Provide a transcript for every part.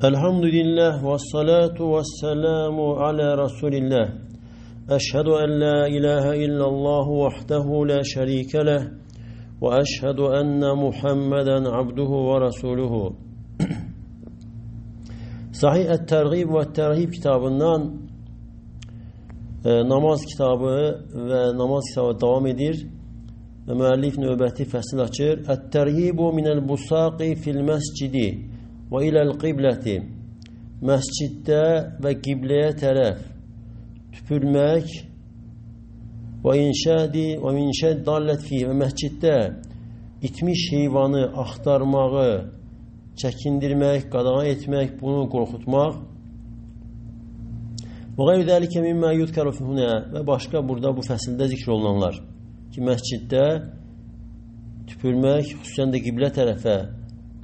Elhamdülillah ve salatu ve selamu ala Resulillah. Eşhedü en la ilahe illallah vahdehu la şerike leh ve eşhedü enne Muhammeden abduhu ve resuluhu. Sahih Et-Tergib ve Terhib kitabından namaz kitabı və namaz kitabı davam edir. Və müəllif növbəti fəsil açır. Et-terhibu minel busaqi fil məscidi və iləl qibləti. Məsciddə və qibləyə tərəf tüpürmək və inşadi və minşəd dallət fi və məsciddə itmiş heyvanı axtarmağı çəkindirmək, qadağa etmək, bunu qorxutmaq. Və qeyri zəlikə mimmə yuzkəru hunə və başqa burada bu fəsildə zikr olunanlar ki, məsciddə tüpürmək, xüsusən də qiblə tərəfə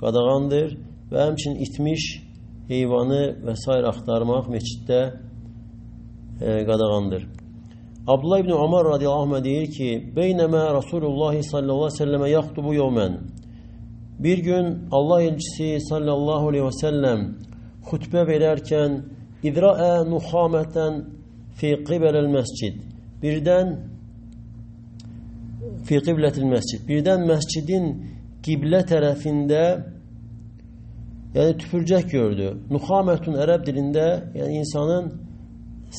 qadağandır və həmçinin itmiş heyvanı və sair axtarmaq məsciddə qadağandır. Abdullah ibn Ömər radiyallahu anh deyir ki, Beynəmə Rasulullah sallallahu aleyhi ve sellemə yaxtubu yevmən. Bir gün Allah elçisi sallallahu aleyhi ve sellem xutbə verərkən İdra'ə nuxamətən fi qibələl məscid. Birdən fi qiblətil məscid. Birdən məscidin qiblə tərəfində yəni tüpürcək gördü. Nuxamətun ərəb dilində yəni insanın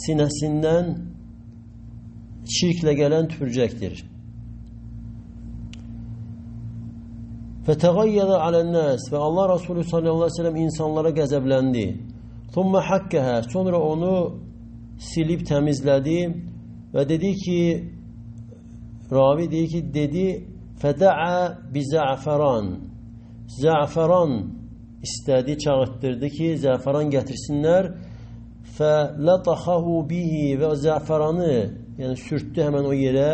sinəsindən şirklə gələn tüpürcəkdir. Fətəğayyədə alənnəs və Allah Resulü sallallahu aleyhi ve sellem insanlara qəzəbləndi. Thumma hakkəhə, sonra onu silib təmizlədi və dedi ki, ravi deyir ki, dedi fəda'a bi zə'fəran. Zə'fəran istədi, çağırtdırdı ki, zə'fəran gətirsinlər. Fəlataxahu bihi və zə'fəranı, yəni sürtdü həmən o yerə.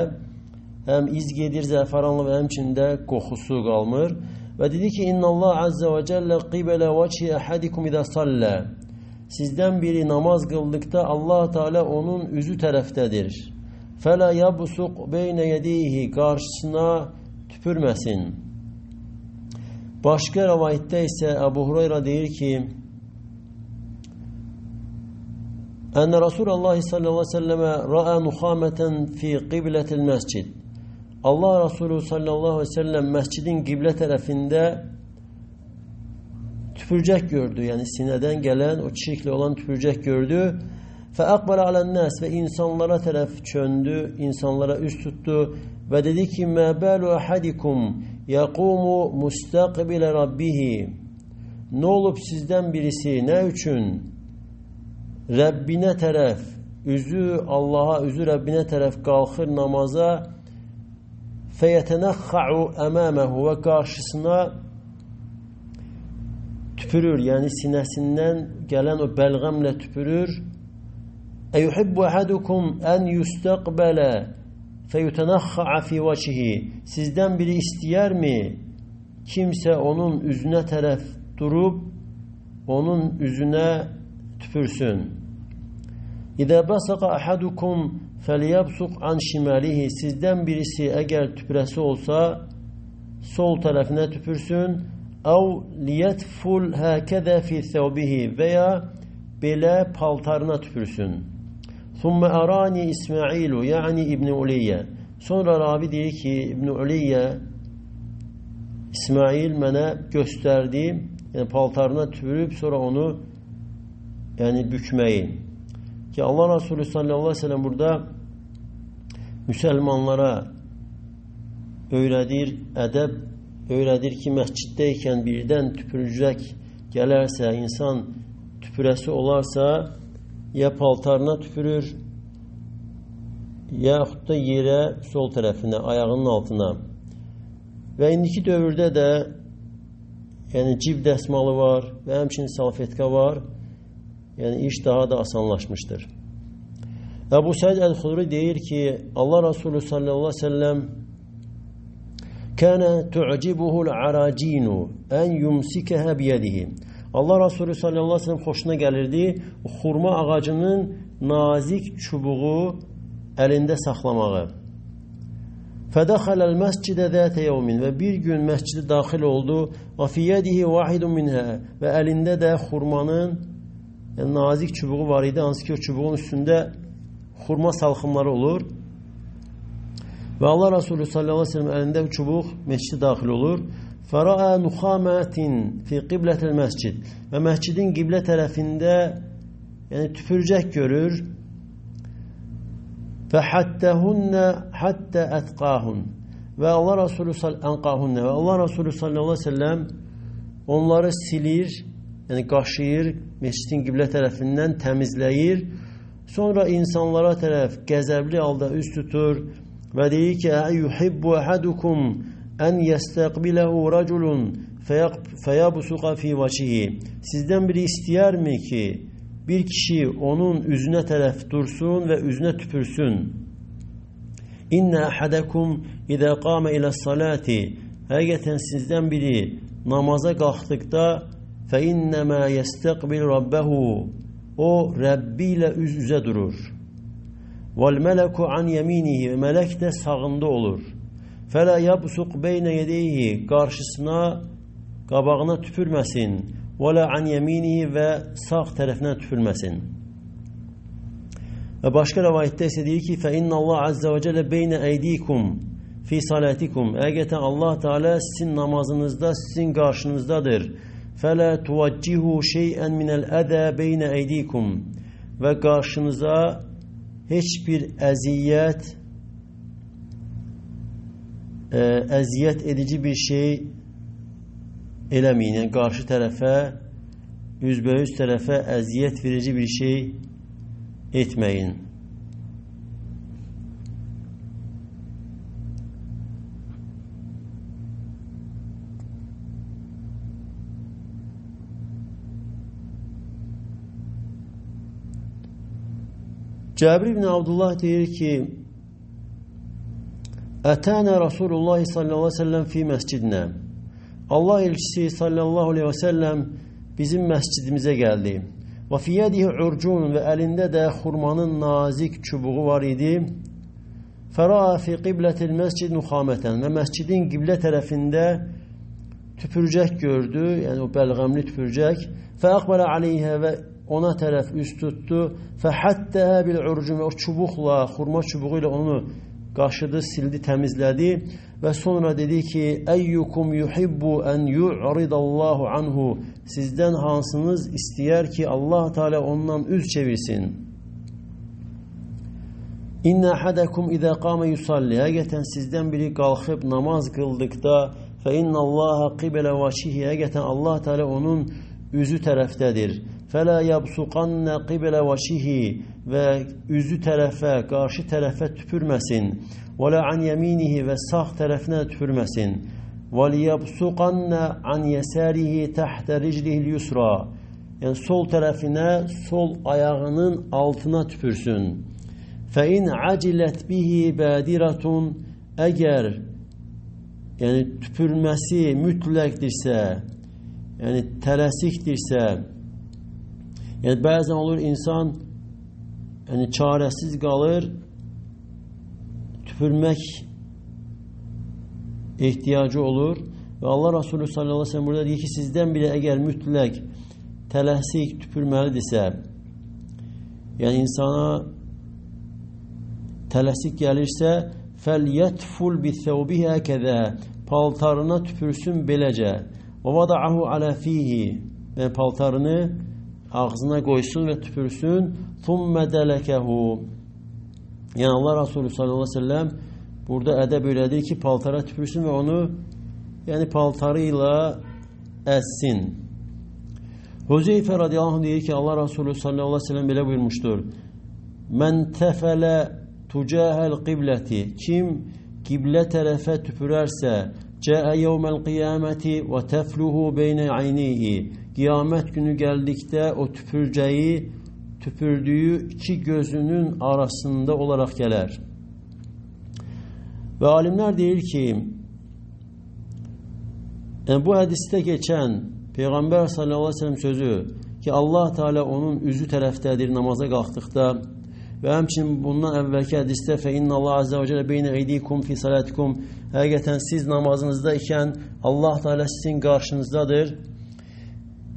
Həm iz gedir zə'fəranla və həmçində qoxusu qalmır. Və dedi ki, İnnallah azza və cəllə qibələ vəchi əhədikum idə sallə. Sizdən biri namaz qıldıqda Allah Teala onun üzü tərəfdədir. Fələ yabsuq beynə yedeyhi, qarşısına tüpürməsin. Başqa rəvayətdə isə Əbu Hureyra deyir ki, Ənə Rasulullah sallallahu aleyhi ve sellemə rəə nuxamətən fi qiblətil məscid. Allah Resulü sallallahu aleyhi ve sellem məscidin qiblə tərəfində tüpürcək gördü. Yəni sinədən gələn o çirkli olan tüpürcək gördü. Fəəqbələ alənnəs və insanlara tərəf çöndü, insanlara üst tutdu və dedi ki, Mə bəlu əhədikum yəqumu müstəqbilə rabbihi. Nə olub sizdən birisi, nə üçün Rəbbinə tərəf, üzü Allaha, üzü Rəbbinə tərəf qalxır namaza, fəyətənəxxa'u əməməhu və qarşısına tüpürür, yəni sinəsindən gələn o bəlğəmlə tüpürür. Əyuhibbu əhadukum ən yustəqbələ fəyutənəxxa'a fi vəcihi. Sizdən biri istəyərmi kimsə onun üzünə tərəf durub onun üzünə tüpürsün? İzə bəsaqa əhadukum fəliyəbsuq an şimalihi. Sizdən birisi əgər tüpürəsi olsa sol tərəfinə tüpürsün. Əv liyətful həkədə fi thəvbihi və ya belə paltarına tüpürsün. Thumma arani İsmailu, yəni İbn Uliyyə. Sonra ravi deyir ki, İbn Uliyyə İsmail mənə göstərdi, yəni paltarına tüpürüb sonra onu yəni bükməyi. Ki Allah Resulü sallallahu aleyhi ve sellem burada müsəlmanlara öyrədir, ədəb öyrədir ki, məsciddəykən birdən tüpürcək gələrsə, insan tüpürəsi olarsa, ya paltarına tüpürür, yaxud da yerə, sol tərəfinə, ayağının altına. Və indiki dövrdə də yəni cib dəsmalı var və həmçinin salfetka var. Yəni iş daha da asanlaşmışdır. Əbu Səid Əl-Xudri deyir ki, Allah Resulü sallallahu aleyhi ve sellem Kənə tu'cibuhu'l aracinu en yumsikaha biyedihi. Allah Resulü sallallahu aleyhi ve sellem xoşuna gəlirdi xurma ağacının nazik çubuğu əlində saxlamağı. Fədəxələl məscidə zətə yevmin və bir gün məscidə daxil oldu. Və fi yedihi vahidun minhə və əlində də xurmanın yəni nazik çubuğu var idi, hansı ki o çubuğun üstündə xurma salxımları olur. Və Allah Resulü sallallahu aleyhi ve sellem əlində çubuq məscidə daxil olur. Fəraə nuxamətin fi qiblətil məscid və məscidin qiblə tərəfində yəni tüpürcək görür. Fəhattəhunə həttə ətqahun və Allah Resulü ənqahunə və Allah Resulü sallallahu aleyhi ve sellem onları silir, yəni qaşıyır, məscidin qiblə tərəfindən təmizləyir. Sonra insanlara tərəf qəzəbli halda üz tutur və deyir ki: "Yuhibbu ahadukum en yestaqbilehu raculun feyabsuqa fi vecihi." Sizdən biri istəyərmi ki, bir kişi onun üzünə tərəf dursun və üzünə tüpürsün? İnne ahadakum iza qama ila salati. Həqiqətən sizdən biri namaza qalxdıqda fe innema yestaqbil rabbahu. O Rəbbi ilə üz-üzə durur. Vel meleku an yeminihi. Mələk də sağında olur. Fela yabsuq beyne yedeyhi. Qarşısına, qabağına tüpürməsin. Və la an yeminihi və sağ tərəfinə tüpürməsin. Və başqa rəvayətdə isə deyir ki: "Fe innallah azza və celle beyne eydikum fi salatikum." Həqiqətən Allah Teala sizin namazınızda, sizin qarşınızdadır. Fela tuvaccihu şey'en minel əza beyne eydikum. Və qarşınıza heç bir əziyyət, əziyyət edici bir şey eləməyin. Yəni qarşı tərəfə, üzbəüz tərəfə əziyyət verici bir şey etməyin. Cabir ibn Abdullah deyir ki: "Ətənə Rasulullah sallallahu aleyhi ve sellem fi məscidinə." Allah elçisi sallallahu aleyhi ve sellem bizim məscidimizə gəldi. Və fi yedihi urcun və əlində də xurmanın nazik çubuğu var idi. Fəraa fi qiblətil məscid nuxamətən və məscidin qiblə tərəfində tüpürcək gördü, yəni o bəlğəmli tüpürcək. Fəəqbələ aleyhə və ona tərəf üz tutdu. Fəhattəhə bil urcun və o çubuqla, xurma çubuğu ilə onu qaşıdı, sildi, təmizlədi və sonra dedi ki: "Eyyukum yuhibbu en yu'ridallahu anhu." Sizdən hansınız istəyər ki, Allah Teala ondan üz çevirsin? İnne ahadakum iza qama yusalli. Həqiqətən sizdən biri qalxıb namaz qıldıqda fe innallaha qibla vecihi. Həqiqətən Allah Teala onun üzü tərəfdədir. Fela yabsuqanna qibla vecihi və üzü tərəfə, qarşı tərəfə tüpürməsin. Və la an yeminihi və sağ tərəfinə tüpürməsin. Və liyabsuqanna an yesarihi tahta rijlihi'l yusra. Yəni sol tərəfinə, sol ayağının altına tüpürsün. Fe in acilet bihi badiratun, əgər yəni tüpürməsi mütləqdirsə, yəni tələsikdirsə, yəni bəzən olur insan yəni çarəsiz qalır, tüpürmək ehtiyacı olur və Allah Resulü sallallahu aleyhi ve sellem burada deyir ki, sizdən biri əgər mütləq tələsik tüpürməlidirsə, yəni insana tələsik gəlirsə, fəlyətful bithəvbihi həkəzə, paltarına tüpürsün beləcə, və vada'ahu alə fihi, yəni paltarını ağzına qoysun və tüpürsün. Thumma dələkəhu. Yəni Allah Resulü sallallahu aleyhi ve sellem burada ədəb öyrədir ki, paltara tüpürsün və onu yəni paltarı ilə əzsin. Huzeyfə radiyallahu anh deyir ki, Allah Resulü sallallahu aleyhi ve sellem belə buyurmuşdur: "Mən təfələ tucahəl qibləti." Kim qiblə tərəfə tüpürərsə, cəə yevməl qiyaməti və təfluhu beynə aynihi. Qiyamət günü gəldikdə o tüpürcəyi tüpürdüyü iki gözünün arasında olaraq gələr. Və alimlər deyir ki, yəni bu hədisdə keçən Peyğəmbər sallallahu aleyhi ve sellem sözü ki, Allah Teala onun üzü tərəfdədir namaza qalxdıqda Və həmçinin bundan əvvəlki hədisdə fə innallah azza və cəllə beynə eydikum fi salatikum, həqiqətən siz namazınızda ikən Allah Teala sizin qarşınızdadır.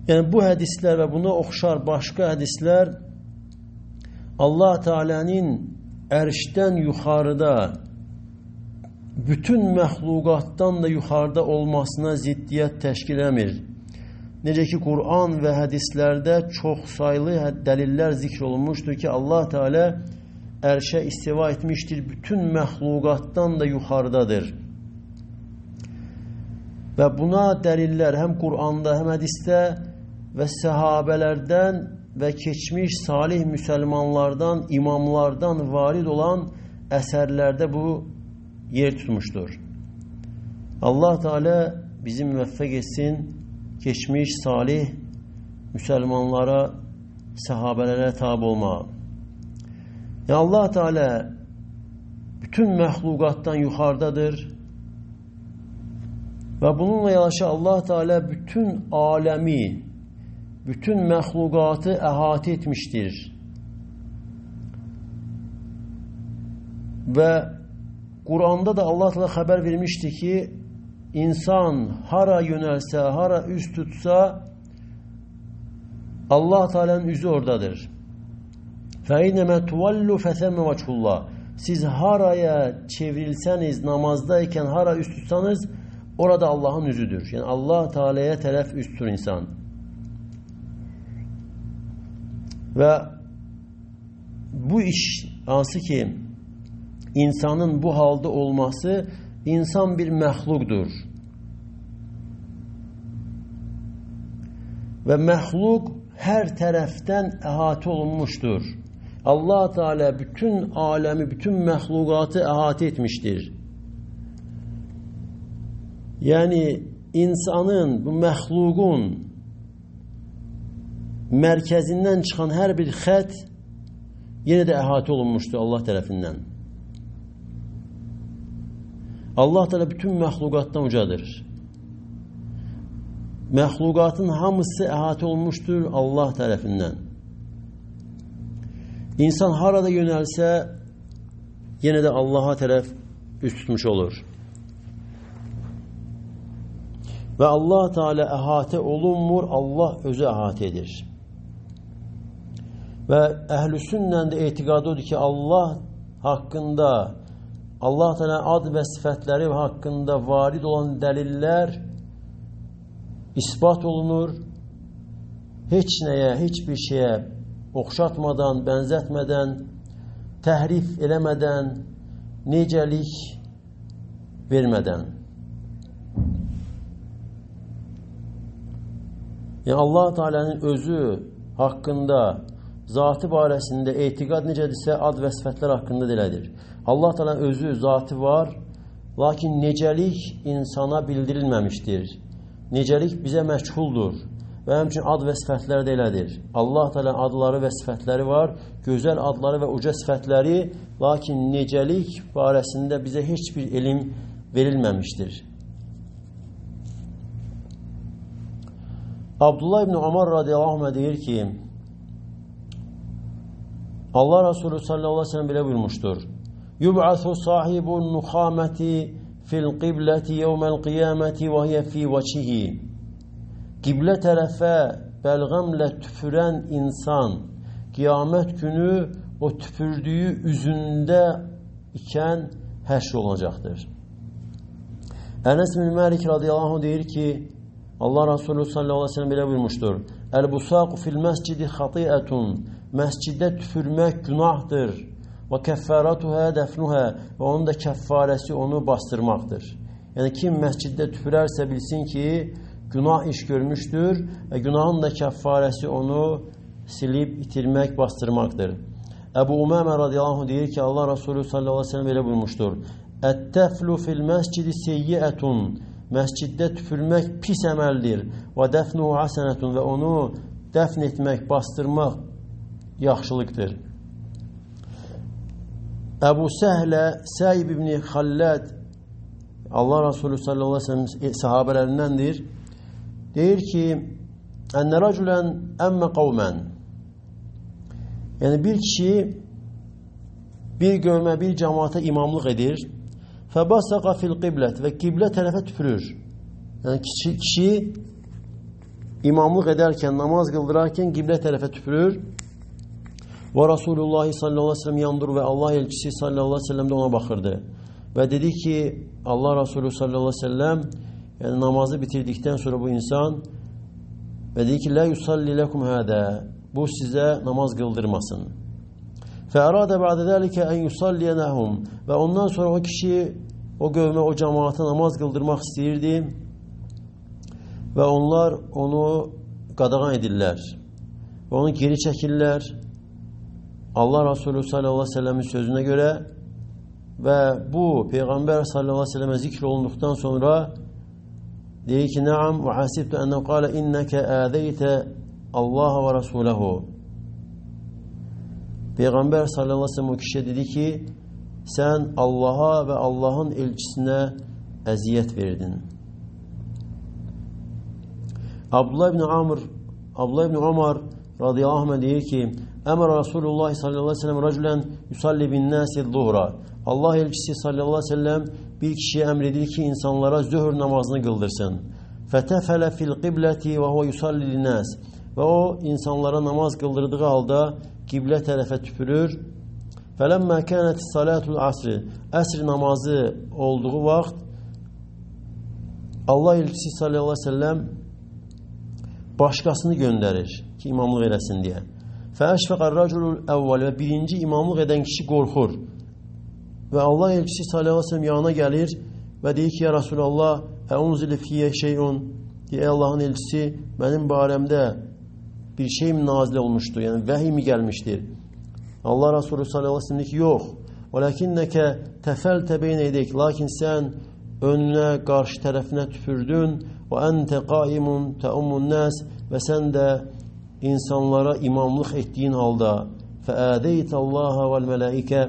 Yəni bu hədislər və buna oxşar başqa hədislər Allah Teala'nın ərşdən yuxarıda, bütün məxluqatdan da yuxarıda olmasına ziddiyyət təşkil eləmir. Necə ki, Quran və hədislərdə çox saylı dəlillər zikr olunmuşdur ki, Allah Teala ərşə istiva etmişdir, bütün məxluqatdan da yuxarıdadır. Və buna dəlillər həm Quranda, həm hədisdə və səhabələrdən və keçmiş salih müsəlmanlardan, imamlardan varid olan əsərlərdə bu yer tutmuşdur. Allah Teala bizi müvəffəq etsin, keçmiş salih müsəlmanlara, səhabələrə tabi olmağa. Yəni Allah Teala bütün məxluqatdan yuxarıdadır və bununla yanaşı Allah Teala bütün aləmi, bütün məxluqatı əhatə etmişdir. Və Quranda da Allah Teala xəbər vermişdi ki, İnsan hara yönəlsə, hara üz tutsa, Allah Teala'nın üzü oradadır. فَاِنَّمَا تُوَلُّ فَثَمَّ وَجْهُ اللّٰهِ. Siz haraya çevrilseniz, namazdayken hara üz tutsanız, orada Allah'ın yüzüdür. Yani Allah Teala'ya tərəf üz tutur insan. Və bu iş hansı ki, insanın bu halda olması, İnsan bir məxluqdur. Və məxluq hər tərəfdən əhatə olunmuşdur. Allah Teala bütün aləmi, bütün məxluqatı əhatə etmişdir. Yəni insanın, bu məxluqun mərkəzindən çıxan hər bir xət yenə də əhatə olunmuşdur Allah tərəfindən. Allah Teala bütün məxluqatdan ucadır. Məxluqatın hamısı əhatə olunmuşdur Allah tərəfindən. İnsan harada yönəlsə, yenə də Allaha tərəf üst tutmuş olur. Və Allah Teala əhatə olunmur, Allah özü əhatə edir. Və əhl-i sünnənin də etiqadı odur ki, Allah haqqında, Allah Teala ad və sifətləri haqqında varid olan dəlillər isbat olunur. Heç nəyə, heç bir şeyə oxşatmadan, bənzətmədən, təhrif eləmədən, necəlik vermədən. Yəni Allah Teala'nın özü haqqında, zatı barəsində etiqad necədirsə, ad və sifətlər haqqında da elədir. Allah Teala'nın özü, zatı var, lakin necəlik insana bildirilməmişdir. Necəlik bizə məchuldur və həmçinin ad və sifətlər də elədir. Allah Teala'nın adları və sifətləri var, gözəl adları və uca sifətləri, lakin necəlik barəsində bizə heç bir elm verilməmişdir. Abdullah ibn Umar radiyallahu anh deyir ki, Allah Resulü sallallahu aleyhi ve sellem belə buyurmuşdur. Yub'asu sahibun nuhameti fil qibleti yevmel qiyameti ve hiye fi vecihi. Qiblə tərəfə bəlğəmlə tüpürən insan qiyamət günü o tüpürdüyü üzündə ikən həşr olacaqdır. Ənəs bin Məlik radiyallahu anh deyir ki, Allah Resulü sallallahu aleyhi ve sellem belə buyurmuşdur. El-busaqu fil məscidi xati'etun. Məsciddə tüpürmək günahdır. Və kəffəratuhə dəfnuhə. Və onun da kəffarəsi onu bastırmaqdır. Yəni kim məsciddə tüpürərsə bilsin ki, günah iş görmüşdür və günahın da kəffarəsi onu silib itirmək, bastırmaqdır. Əbu Umamə radiyallahu anh deyir ki, Allah Resulü sallallahu aleyhi ve sellem belə buyurmuşdur. Ət-təflu fil məscidi seyyiətun. Məsciddə tüpürmək pis əməldir. Və dəfnuhu hasenətun. Və onu dəfn etmək, bastırmaq yaxşılıqdır. Əbu Səhlə Səib ibn Xalləd Allah Resulü sallallahu aleyhi ve sellem sahabelərindəndir. Deyir ki, ənə rəculən əmmə qavmən. Yəni bir kişi Bir qövmə, bir cəmaata imamlıq edir. Fəbasaqa fil qiblət və qiblə tərəfə tüpürür. Yəni kişi imamlıq edərkən, namaz qıldırarkən qiblə tərəfə tüpürür. Və Rasulullah sallallahu aleyhi ve sellem yandur və Allah elçisi sallallahu aleyhi ve sellem də ona baxırdı. Və dedi ki, Allah Resulü sallallahu aleyhi ve sellem, yəni namazı bitirdikdən sonra bu insan və dedi ki, la yusalli lekum hada, bu sizə namaz qıldırmasın. Fəaradə ba'də zəlikə ən yusalliyə ləhum, və ondan sonra o kişi, o qövmə, o cəmaata namaz qıldırmaq istəyirdi və onlar onu qadağan edirlər və onu geri çəkirlər. Allah Resulü sallallahu aleyhi ve sellemin sözünə görə və bu Peyğəmbər sallallahu aleyhi ve sellemə zikr olunduqdan sonra deyir ki, Naam və hasibtu ənəhu qalə innəkə ədəytə Allah və Rasuləhu. Peyğəmbər sallallahu aleyhi ve sellem o kişiyə dedi ki, sən Allaha və Allahın elçisinə əziyyət verdin. Abdullah ibn Umar radiyallahu anh deyir ki, Əmr Rasulullah sallallahu aleyhi ve sellem rəculən yusalli bin nəsi zuhra. Allah elçisi sallallahu aleyhi ve sellem bir kişiyə əmr edir ki, insanlara zöhr namazını qıldırsın. Fətəfələ fil qibləti və huve yusalli linnəs. Və o insanlara namaz qıldırdığı halda qiblə tərəfə tüpürür. Fələmmə kənət salatul asri. Əsr namazı olduğu vaxt Allah elçisi sallallahu aleyhi ve sellem başqasını göndərir ki, imamlıq eləsin deyə. Fəəşfəqər rəculul əvvəl, və birinci imamlıq edən kişi qorxur. Və Allah elçisi sallallahu aleyhi ve sellem yanına gəlir və deyir ki, ya Rasulallah, əunzili fiyyə şeyun, deyə Allahın elçisi, mənim barəmdə bir şey mi nazil olmuşdur, yəni vəhiy mi gəlmişdir? Allah Resulü sallallahu aleyhi ve sellem deyir ki, yox. Vəlakinnəkə təfəltə beynə edək, lakin sən önünə, qarşı tərəfinə tüpürdün və əntə qaimun təummun nəs, və sən də insanlara imamlıq etdiyin halda fəədeyt Allaha vəl mələikə,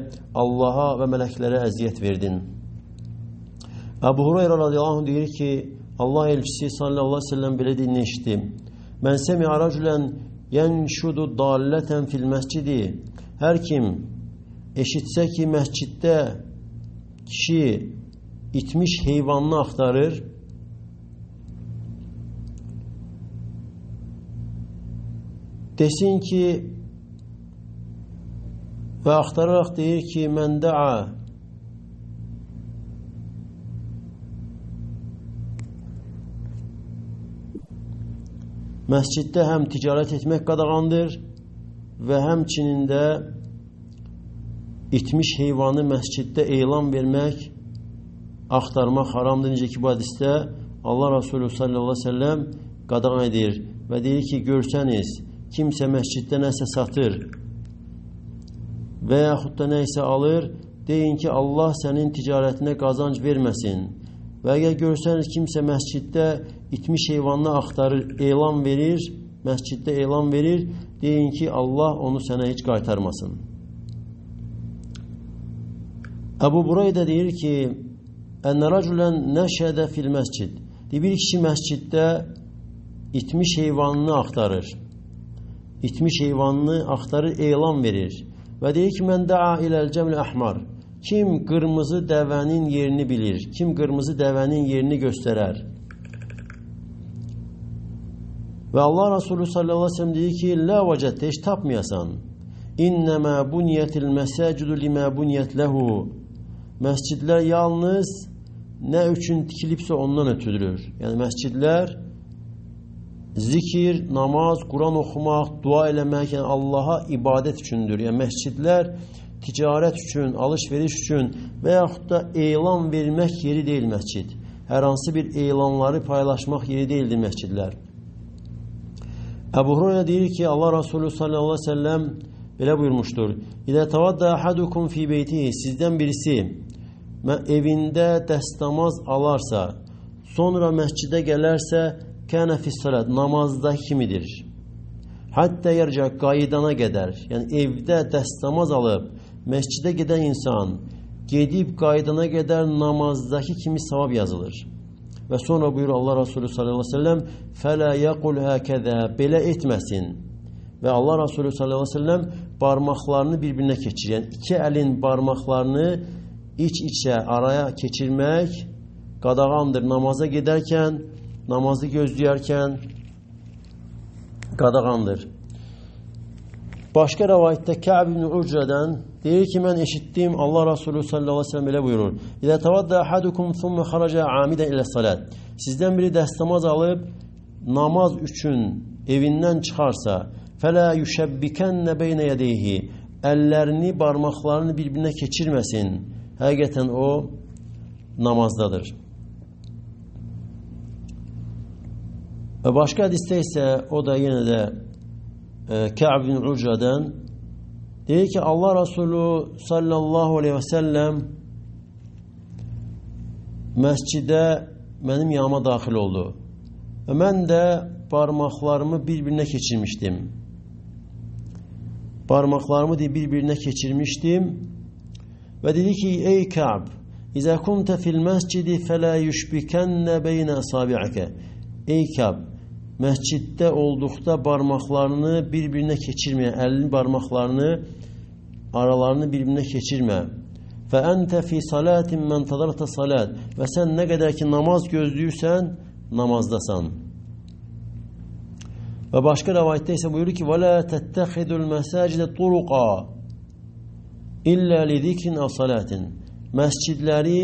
Allaha və mələklərə əziyyət verdin. Əbu Hureyra radiyallahu anh deyir ki, Allah elçisi sallallahu aleyhi ve sellem belə dediyini eşitdim. Mən səmi'a rəculən yənşudu dallətən fil məscidi. Hər kim eşitsə ki, məsciddə kişi itmiş heyvanını axtarır, desin ki, və axtararaq deyir ki, mən də'a məsciddə həm ticarət etmək qadağandır və həmçinin də itmiş heyvanı məsciddə elan vermək, axtarmaq haramdır. Necə ki, bu hədisdə Allah Resulü sallallahu aleyhi ve sellem qadağan edir və deyir ki, görsəniz, kimsə məsciddə nəsə satır və yaxud da nəsə alır, deyin ki, Allah sənin ticarətinə qazanc verməsin. Və əgər görsəniz, kimsə məsciddə itmiş heyvanını axtarır, elan verir, məsciddə elan verir, deyin ki, Allah onu sənə heç qaytarmasın. Əbu Burayda deyir ki, Ənə rəculən nəşədə fil məscid. Deyir, bir kişi məsciddə itmiş heyvanını axtarır. İtmiş heyvanını axtarır, elan verir. Və deyir ki, mən dəa iləl cəml əhmar. Kim qırmızı dəvənin yerini bilir, kim qırmızı dəvənin yerini göstərər. Və Allah Resulü sallallahu aleyhi ve sellem deyir ki, la vəcəddə, heç tapmayasan. İnnəmə buniyətil məsacidu limə buniyət ləhu. Məscidlər yalnız nə üçün tikilibsə ondan ötürülür. Yəni məscidlər zikir, namaz, Quran oxumaq, dua eləmək, yəni Allaha ibadət üçündür. Yəni məscidlər ticarət üçün, alış-veriş üçün və yaxud da elan vermək yeri deyil məscid. Hər hansı bir elanları paylaşmaq yeri deyildir məscidlər. Əbu Hureyra deyir ki, Allah Resulü sallallahu aleyhi ve sellem belə buyurmuşdur. İdə təvadda ahadukum fi beytihi, sizdən birisi evində dəstəmaz alarsa, sonra məscidə gələrsə, kənə fis-salat, namazda kimidir. Hətta yerca, qayıdana qədər, yəni evdə dəstəmaz alıb məscidə gedən insan gedib qayıdana qədər namazdakı kimi savab yazılır. Və sonra buyurur Allah Resulü sallallahu aleyhi ve sellem, fələ yəqul həkəzə, belə etməsin. Və Allah Resulü sallallahu aleyhi ve sellem barmaqlarını bir-birinə keçirir. Yəni iki əlin barmaqlarını iç-içə, araya keçirmək qadağandır. Namaza gedərkən, namazı gözləyərkən qadağandır. Başqa rəvayətdə Kəb ibn Ucrədən deyir ki, mən eşitdim, Allah Resulü sallallahu aleyhi ve sellem belə buyurur. İzə təvaddə ahadukum thumma xaraca amidən ilə salat. Sizdən biri dəstəmaz alıb namaz üçün evindən çıxarsa, fələ yüşəbbikənnə beynə yədeyhi. Əllərini, barmaqlarını bir-birinə keçirməsin. Həqiqətən o namazdadır. Və başqa hədisdə isə o da yenə də Kəb bin Ucrədən deyir ki, Allah Resulü sallallahu aleyhi və səlləm məscidə mənim yanıma daxil oldu. Və mən də barmaqlarımı bir-birinə keçirmişdim. Barmaqlarımı bir-birinə keçirmişdim və dedi ki, ey Kəb, İzə kuntə fil məscidi fələ yüşbikənnə beynə əsabiəkə. Ey Kəb, məsciddə olduqda barmaqlarını bir-birinə keçirmə, əlini barmaqlarını, aralarını bir-birinə keçirmə. Fə əntə fi salatin mən tədarətə salat. Və sən nə qədər ki namaz gözləyirsən, namazdasan. Və başqa rəvayətdə isə buyurur ki, وَلَا تَتَّخِذُ الْمَسَاجِدَ طُرُقًا إِلَّا لِذِكْرٍ أَوْ صَلَاةٍ. Məscidləri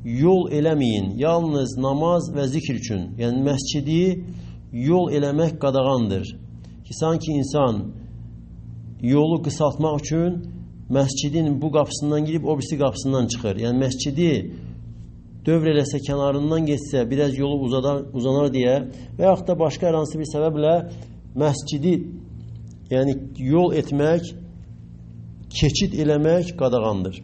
yol eləməyin, yalnız namaz və zikr üçün. Yəni məscidi yol eləmək qadağandır. Ki, sanki insan yolu qısaltmaq üçün məscidin bu qapısından girib o birisi qapısından çıxır. Yəni məscidi dövr eləsə, kənarından getsə, biraz yolu uzanar deyə və yaxud da başqa hər hansı bir səbəblə məscidi, yəni yol etmək, keçid eləmək qadağandır.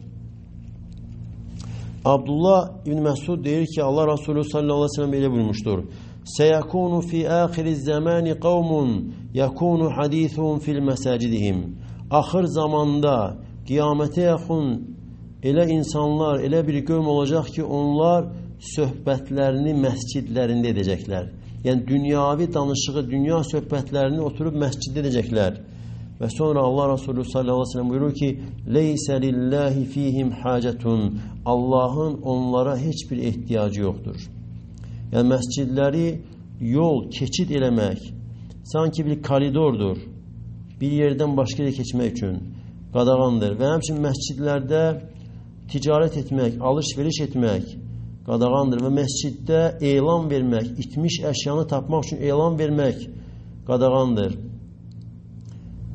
Abdullah İbn Məsud deyir ki, Allah Resulü sallallahu aleyhi ve sellem elə buyurmuşdur. Seyekunu fi ahiriz zamani qavmun yekunu hadithuhum fil mesacidihim. Axır zamanda qiyamətə yaxın elə insanlar, elə bir qövm olacaq ki, onlar söhbətlərini məscidlərində edəcəklər. Yəni dünyavi danışığı, dünya söhbətlərini oturub məsciddə edəcəklər. Və sonra Allah Resulü sallallahu aleyhi ve sellem buyurur ki, Leysə lillahi fihim hacetun. Allahın onlara heç bir ehtiyacı yoxdur. Yəni məscidləri yol, keçid eləmək sanki bir koridordur. Bir yerdən başqa yerə keçmək üçün qadağandır. Və həmçinin məscidlərdə ticarət etmək, alış-veriş etmək qadağandır. Və məsciddə elan vermək, itmiş əşyanı tapmaq üçün elan vermək qadağandır.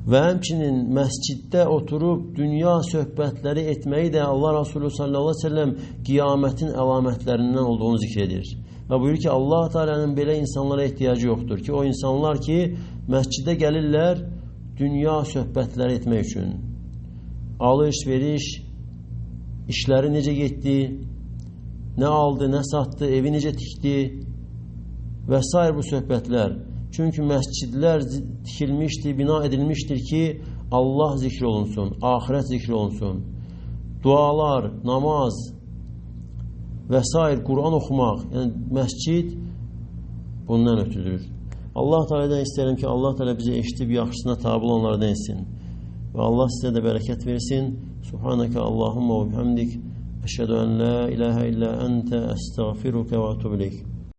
Və həmçinin məsciddə oturub dünya söhbətləri etməyi də Allah Resulü sallallahu aleyhi ve sellem qiyamətin əlamətlərindən olduğunu zikr edir. Və buyurur ki, Allah Teala'nın belə insanlara ehtiyacı yoxdur ki, o insanlar ki, məscidə gəlirlər dünya söhbətləri etmək üçün. Alış-veriş, işləri necə getdi, nə aldı, nə satdı, evi necə tikdi və sair bu söhbətlər. Çünki məscidlər tikilmişdir, bina edilmişdir ki, Allah zikr olunsun, axirət zikr olunsun. Dualar, namaz və sair, Quran oxumaq, yəni məscid bundan ötürüdür. Allah Teala'dan istəyirəm ki, Allah Teala bizi eşidib yaxşısına tabi olanlardan etsin. Və Allah sizə də bərəkət versin. Subhanəkə Allahumma və bihamdik. Əşhədu ən la ilahə illə əntə əstəğfiruka və etûbü ileyk.